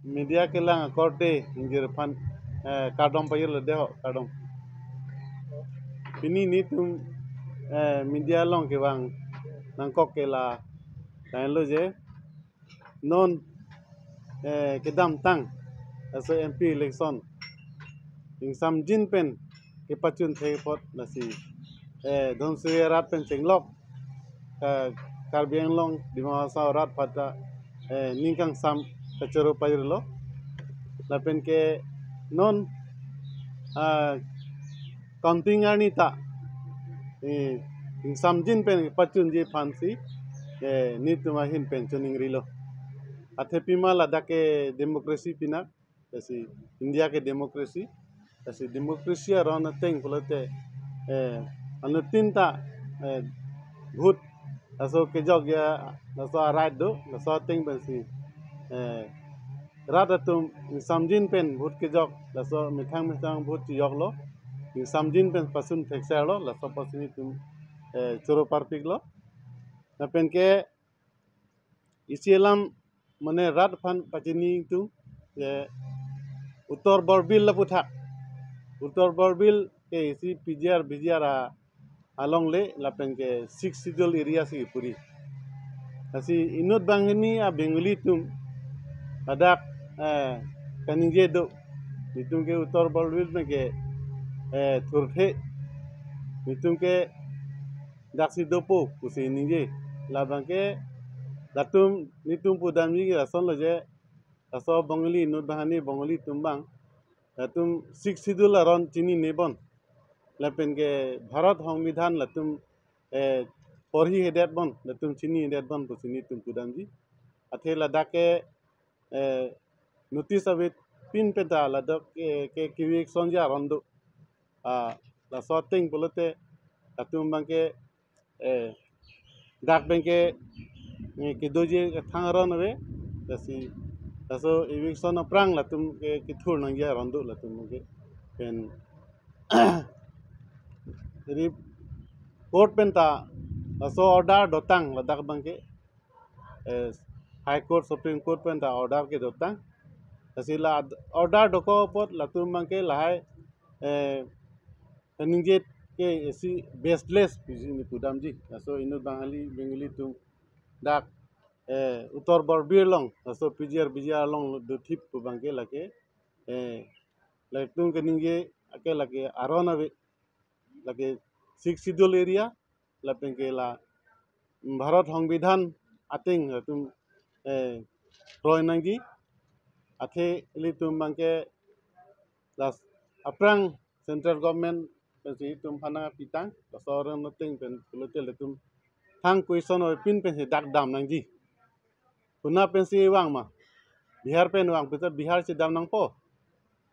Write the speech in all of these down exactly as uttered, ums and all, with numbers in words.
Media kelang akorte ingjir aphan, eh, kardom pajirlo dei ho, kardom. Pini netum, eh, media along kevang nangkok ke la, lahenlo je non, eh, kedamtang laso M P election ingsamjin pen kepachun thek apot lasi, eh, Dhansiri arat pen chenglok, eh, Karbi Anglong Dima Hasao arat aphan ta, eh, ning kangsam kachoro pajirlo. Lapen ke non, ah, counting arni ta, eh, ingsamjin pen pachunji aphansi, eh, netum ahin pen choningrilo. Athe pima ladak ke democracy pinak, lasi India ke democracy, lasi democracy aron ateng pulote, eh, anuttin ta, eh, vote laso kejok ya, laso a-right do, laso ateng pensi, eh, rat atum ingsamjin pen vote kejok, laso methang methang vote chejoklo, ingsamjin pen pachun thekserlo, laso apotsi netum, eh, choro parpiklo. Lapen ke isi alam mane rat aphan pachini ingtung, je Uttar Borbil laputhak. Uttar Borbil ke isi P G R, V G R a, alongle lapen ke Sixth Schedule area si puri. Lasi inut banghini a Bengali atum ladak, eh, kaningje do. Netum ke Uttar Borbil pen ke, eh, thurthe. Netum ke daksi dopo pusi ningje. Labang ke latum netum pudamji ke lasonlo je, laso Bengali inut banghini Bengali atum abang, latum Sixth Schedule aron chinine bon. Lapen ke Bharat Songbidhan latum, eh, porhihedet bon, latum chinihedet bon pusi netum pudamji. Athe ladak ke, eh, notice avepin pen ta ladak ke, ke, ke eviction ji aron do. Ah, laso ateng pulote latum abang ke, eh, dak abang ke, eh, kedoji kethang aron ave, lasi laso eviction aphrang latum ke kethur nangji aron do latum ke. Pen jadi court pen ta laso order dotang ladak abang ke, eh, High Court, Supreme Court pen ta order kedotang. Lasi la order dokok apot latum abang ke lahai, eh, ningje ke isi baseless pusi ne pudamji. Laso inut banghini Bengali atum dak, eh, Uttar Borbil along, laso P G R, V G R along dothip pu abang ke lake, eh, latum keningje ke lake aron ave, lake Sixth Schedule area, lapen ke la Bharat Songbidhan ateng latum, eh, kroi nangji. Athe ilitum abang ke la aphrang central government pensi itum aphan nangpitang, laso aron ateng pen pulote latum thang question avepin pensi dak dam nangji. Konat pensi vang ma? Bihar pen vang pu ta Bihar chedam nangpo.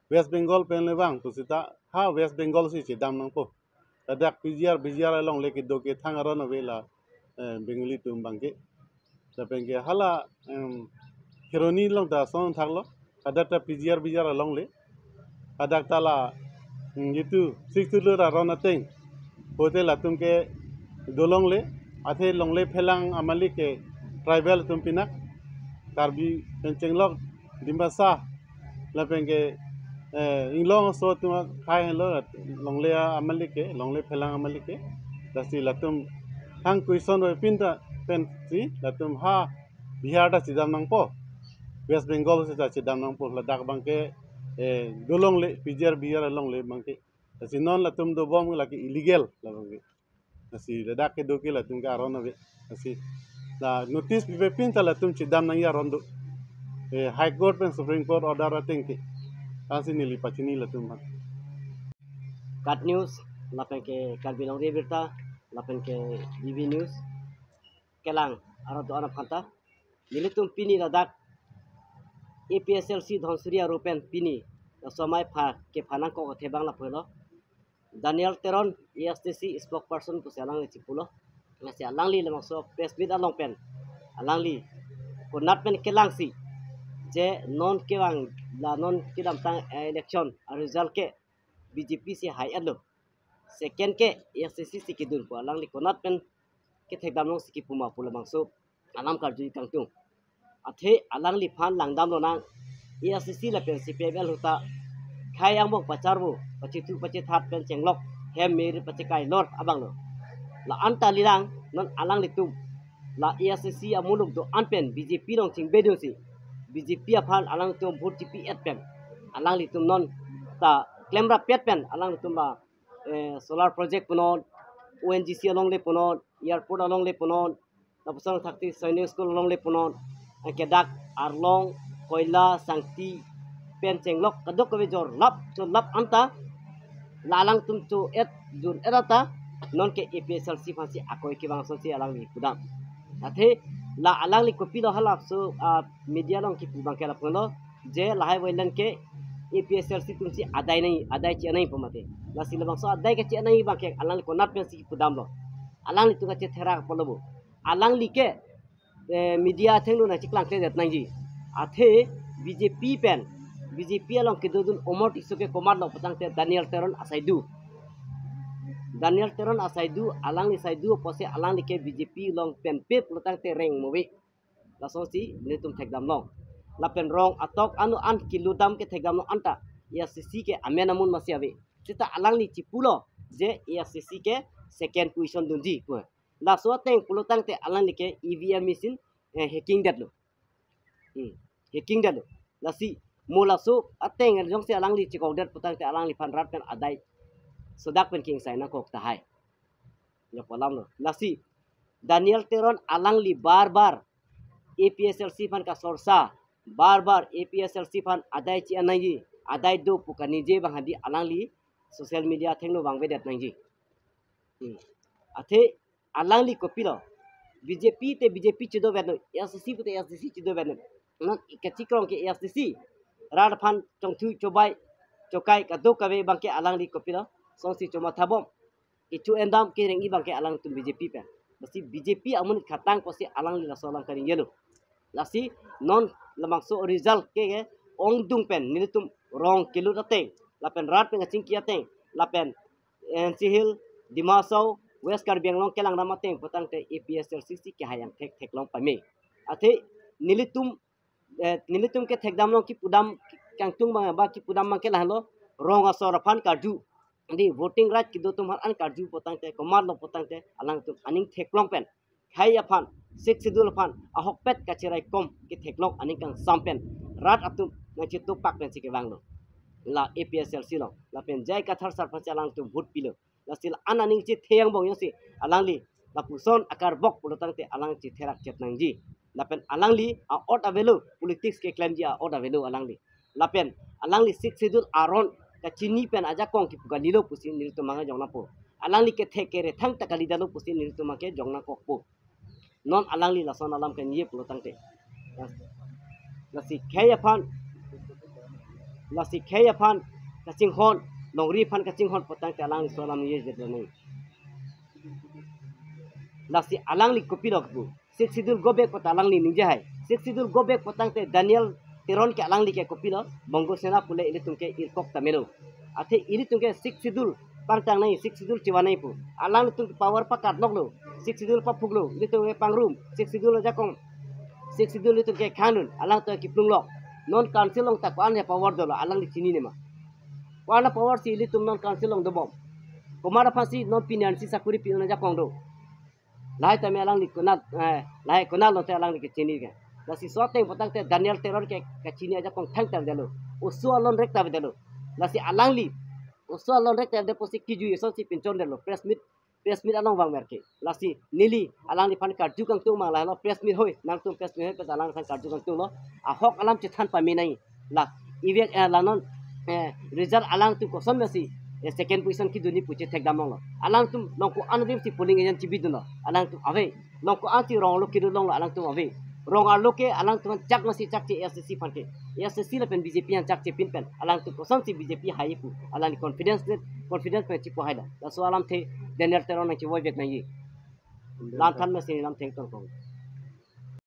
West Bengal pen le vang pu seta ha West Bengal si chedam nangpo. Ladak P G R, V G R alongle kedo kethang aron ave la, eh, Bengali atum abang ke. Lapen ke hala, em, Kheroni along ta ason thaklo. Hadak ta P G R, V G R alongle. Hadak ta la, em, jitu Sixth Schedule aron ateng pulote latum ke dolongle. Athe longle phelang amalik ke tribal atum pinak. Karbi pen chenglok Dimasa lapen ke, eh, inglong aso atum akhai henlo, longle amalik ke, longle phelang amalik ke. Lasi latum thang question avepin ta pensi latum ha Bihar ta chedam nangpo, West Bengal si ta chedam nangpo, ladak abang ke, eh, dolongle, P G R, V G R alongle abang ke. Lasi non latum dobom lake illegal labang ke. Lasi ladak kedo ke latum ke aron ave. Lasi la notice pipepin ta latum chedam nangji aron do. Eh, High Court pen Supreme Court order ateng ke. Lasi neli pachini latum aphan. KAT News, lapen ke Karbi Longri Abirta, lapen ke B B News, kelang arat do-an aphan ta. Nelitum pini ladak A P H L C Dhansiri aru pen pini laso amei aphan kepha nangkok athe abang lapulo. Daniel Teron, A S D C spokesperson pusi alangli chipulo. Lasi alangli labangso press meet along pen alangli konat pen kelangsi je non kevang la non kedamtang, eh, election a-result ke B J P si hai-etlo. Second ke A S D C si kedun pu alangli konat pen kethekdam longsi kipu ma pu labangso alam karju kangtung. Athe alangliphan langdam lonang. A I C C lapen C P I M L ahut ta khei angbong pacharvo, pachethu pachethat pen chenglok, hem me ri pachekai lor abang lo. La anta lilang non alanglitum la A I C C amuluk do-an pen B J P along chingbedunsi, B J P aphan alangtum vote chipi-et pen, alanglitum non ta klemrap-et pen alanglitum la, eh, solar project punon, O N G C alongle punon, airport alongle punon, lapuson thakti Sainik School alongle punon, anke dak Arlong, Koila, Sangti pen chenglok kadokave jorlap jorlap anta la alangtum cho-et jun-et anta nonke A P H L C aphansi akoi kevang asonsi alangli pudam. Athe la alangli kopilo halabangso, ah, media along kipu abangke lapulo je lahai voilan ke A P H L C atumsi adai nangji, adai chi-en nangji pu mate. Lasi labangso adai kachi-en nangji abangke alangli konat pensi kipudamlo? Alanglitum kachetherak apotlo bo. Alangli ke, eh, media athengno nangcheklang kledet nangji. Athe B J P pen, B J P along kedodun Omor Tisso ke komatlo putangte Daniel Teron asaidu. Daniel Teron asaidu, alangli saidu apotsi alangli ke B J P along pen pip putangte reng move. Lasonsi nelitum thekdamlong. Lapen rong atok anu an kelutdam kethekdamlong anta A I C C ke amen amun masi ave. Seta alangli chipulo je A I C C ke second position dunji pu. Laso ateng pulotangte alangli ke E V M machine, eh, hacking detlo. Hmm. Hacking detlo. Lasi mo laso ateng jongsi alangli chekokdet putangte alangliphan rat pen adai sodak pen kingsai nangkok tahai. Ya pu alamlo. Lasi Daniel Teron alangli bar bar A P H L C aphan kasorsa, bar bar A P H L C aphan adai chi-en nangji, adai do pu kaningje abang hadi alangli social media athengno vangvedet nangji. Hmm. Athe alangli kopilo? B J P te B J P chidovetlo, A I C C pute A I C C chidovetlo. Non kachikrong ke A I C C. Rat aphan chongthu chobai chokai kadokave abangke alangli kopilo? Lasonsi chomathabom. Kecho-endam kereng-i abangke alangtum B J P pen. Lasi B J P amonit khatang apotsi alangli laso alam kaningjelo. Lasi non labangso result ke, ke ongdung pen nelitum rong kelut ateng, lapen rat pen kachingki ateng, lapen N C Hills, Dima Hasao, West Karbi Anglong kelangdam ateng putangte A P H L C si kehai angthek theklong pame. Athe nelitum, eh, nelitum kethekdamlong kipudam kangtung abang ba kipudam abangke lahenlo, rong asor aphan karju. Di voting right kedo atum aphan an karju putangte, komatlo putangte alangtum aning theklong pen khei aphan, Sixth Schedule aphan ahokpet kacheraikom ketheklong aning kangsam pen rat atum nangchetopak pensi kevanglo la A P H L C along. Lapen J I Kathar sir aphansi alangtum vote pilo. Lasi la an aning chethe angbong jongsi alangli lapuson akarbok pulotangte alang chetherak chet nangji. Lapen alangli a-ot avelo, politics keklemji a-ot avelo alangli. Lapen alangli Sixth Schedule aron kachini pen ajakong kipu kalilo pusi nelitum abangke jong nangpo. Alangli kethe kerethang ta kalidetlo pusi nelitum abangke jong nangkokpo. Non alangli lason alam kaningje pulotangte, lasi khei aphan, lasi khei aphan kachinghon, longri aphan kachinghon putangte alangli laso alam ningjedet nang. Lasi alangli kopilo pu? Sixth Schedule go back puta alangli ningje hai. Sixth Schedule go back putangte Daniel Teron ke alangli ke kopilo? Bongo Sena pule ilitum ke irkok ta melo. Athe ilitum ke Sixth Schedule pangtang nangji, Sixth Schedule chivan nangji pu. Alangtum ke power pakat loklo, Sixth Schedule paphuklo, ilitum ke pangrum, Sixth Schedule ajakong, Sixth Schedule ilitum ke khangdun, alangtum kiplung lok. Non council along ta ko-an ya power dolo, alangli chinine ma? Ko-an power si ilitum non council along dobom? Komat aphansi non pini ansi sakuri pi-un ajakong do? Lahai tame alangli konat, eh, lahai konat lote alangli kechini ke. Lasi laso ateng putangte Daniel Teron ke kachini ajakong thangta avedetlo. Oso alon rek ta avedetlo. Lasi alangli oso alon rek ta avedet pusi kijui asonsi pinchondetlo. Press meet, press meet along vangver ke. Lasi neli alangliphan karju kangtung mang, lahelo press meet hoi, nangtum press meet hoi pen alangliphan karju kangtunglo. Ahok alam chethan pame nangji. La, event, eh, la non, eh, result alangtum koson mesi, eh, second position kedunji pu chethekdam longlo. Alangtum along ko-an adim si polling agent chibidunlo, alangtum ave. Along ko-an si rong arlo kedo longlo, alangtum ave. Rong arlo ke alangtum chak masi chakche A I C C aphan ke. A I C C lapen B J P aphan chakche pin pen alangtum kosonsi B J P hai pu alangli confidence de, confidence pen chipu hailo. Laso alamthe Daniel Teron nangchivoivek nangji. Lamthan masi lamthe tongkong.